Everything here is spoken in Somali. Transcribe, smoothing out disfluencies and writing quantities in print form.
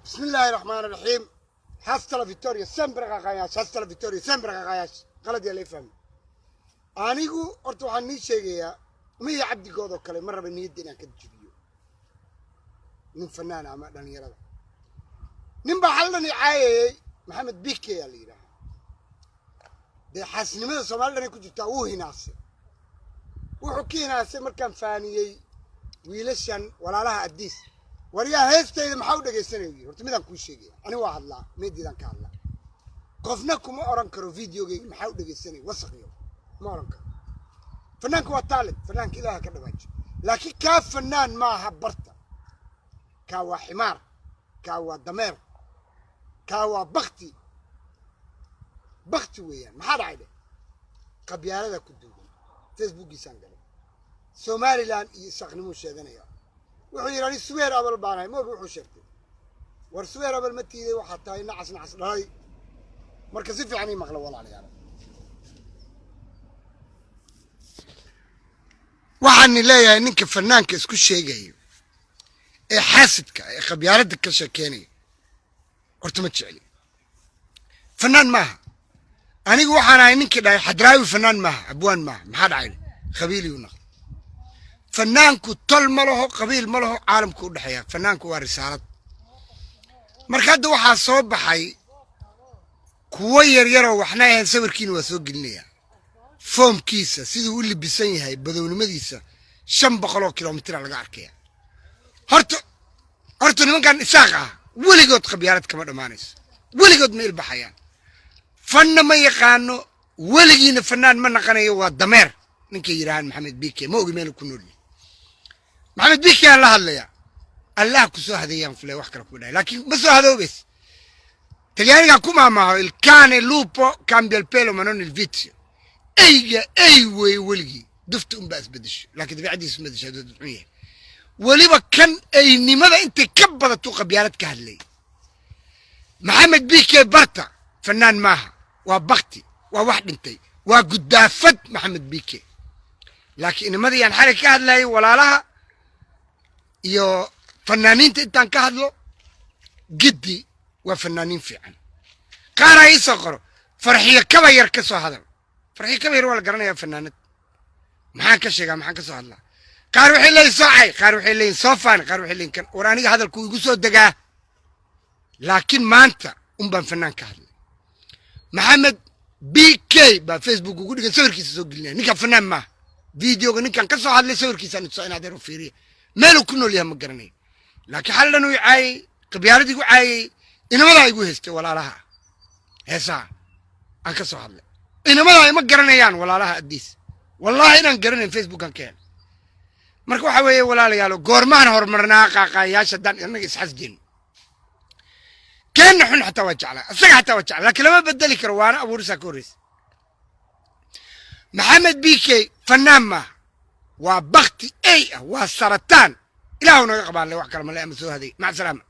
Bismi illaahi raxmaan raxiim. Hasta la victoria sempre, qaqaayaasha. Hasta la victoria sempre, qaqaayaasha. Qalad yaa lay fahmay. Anigu horta waxaan nii sheegayaa, miya cabdigood oo kale ma raba niyadda inaan ka jibiyo nin fanaana ama dhalinyarada. Nin baa xaldhan i caayayey, Maxamed Bike aa la yidhaahaa. Dee xaasnimada Soomali dhanay ku jirtaa. Wuu hinaasay, wuxuu ka hinaasay markaan faaniyey wiilashan walaalaha Addiis. Waryaa, heestayda maxaa u dhegaysanaya? Yiri, horta midaan kuu sheegaya, ani waa hadlaa, meediidaan ka hadlaa. Qofna kuma oran karo videogeyga maxaa u dhegaysanaya, wasaqyo ma oran karo. Fanaanka waa talent, fanaanka Ilaaha ka dhawaajo, laakiin kaa fanaan maaha. Barta kaa waa ximaar, kaa waa dameer, kaa waa bakti, bakti weeyaan. Maxaa dhacay dheh? Qabyaalada ku duugan. Facebookiisaan galay, Somaliland iyo isaaqnimuu sheeganaya. Wuxuu yidhi, ani suweer abal baanahay. Ma ogi wuxuu sheegtay. War, suweer abal ma tiiday, waxaa tahay nacas, nacas dhalay. Marka si fiican ii maqla, walaalayaal. Waxaani leeyahay, ninka fanaanka isku sheegayo ee xaasidka ee qabyaaladda ka sheekeynaya horta ma jecli, fanaan maaha. Anigu waxaan ahay ninkii dhahay Xadraawi fanaan maaha, abwaan maaha. Maxaa dhacay? Qabiiliyuu noqday. Fanaanku tol ma laho, qabiil ma laho, caalamku u dhexeeya. Fanaanku waa risaalad. Marka hadda waxaa soo baxay kuwo yaryaroo waxna ahayn. Sawirkiina waa soo gelinaya, foomkiisa siduu u libisan yahay, badownimadiisa 500 oo kilomitira laga arkaya. Horta nimankan Isaaq ah weligood qabyaalad kama dhammaanayso, weligood ma ilbaxayaan, fanna ma yaqaano, weligiina fanaan ma naqanayo. Waa dameer ninkay yidhaahaan Maxamed Bike. Ma ogi meel ku nool yahay Maxamed Bike. Aan la hadlayaa, Allah ku soo hadeeyaan fule, wax kale ku dhahay, laakiin ma soo hadoobeys. Talyaaniga ku maamaaho, "Il cane lupo cambia il pelo ma non il vizio." Eyga ey weeye weligii, dufta unbaa isbedesho, laakiin dabeecadiisu ma bedesho. Hadduu xun yahay weliba kan eynimada intay ka badatuu qabyaalad ka hadlay. Maxamed Bike barta fanaan maaha, waa bakti, waa wax dhintay, waa guddaafad Maxamed Bike. Laakiin inimadii aan xalay ka hadlayay, walaalaha iyo fanaaniinta intaan ka hadlo, giddi waa fanaaniin fiican. Qaaraa ii soo qoro, Farxiyo Kaba Yar ka soo hadal. Farxiyo Kaba Yar waa la garanayaa, fanaanad. Maxaan ka sheegaa? Maxaan ka soo hadlaa? Qaar waxay leeyihin soo cay, qaar waxay leeyihin soo faani, qaar waxay leeyihin kan. War, aniga hadalku igu soo degaa, laakiin maanta un baan fanaan ka hadlay. Maxamed B K baa Facebook ugu dhigan, sawirkiisa soo gelinaya. Ninkan fanaan maaha. Videoga ninkan ka soo hadlay sawirkiisaan tusaa inaad yar fiiriya. Meeluu ku nool yahay ma garanayo, laakiin xal dhan uu caayay, qabyaaladii igu caayay, inamadaa igu haystay walaalaha heesaha aan ka soo hadlay. Inamadaa ima garanayaan, walaalaha Addiis, wallahi inaan garanayn. Facebookan ka helay. Marka waxa weeye, walaalayaalo, goormaan horumarnaa qaaqaayaasha haddaan innaga isxasjeyno? Keenna xun xataa waa jeclaa, isaga xataa waa jeclaa, laakiin lama bedeli karo. Waana abuurisaa ka horreysa. Maxamed B K fanaan maaha, waa bakti ey ah, waa sarataan. Ilaahu naga qabaan le, wax kale male ama soo haday. Mac salaama.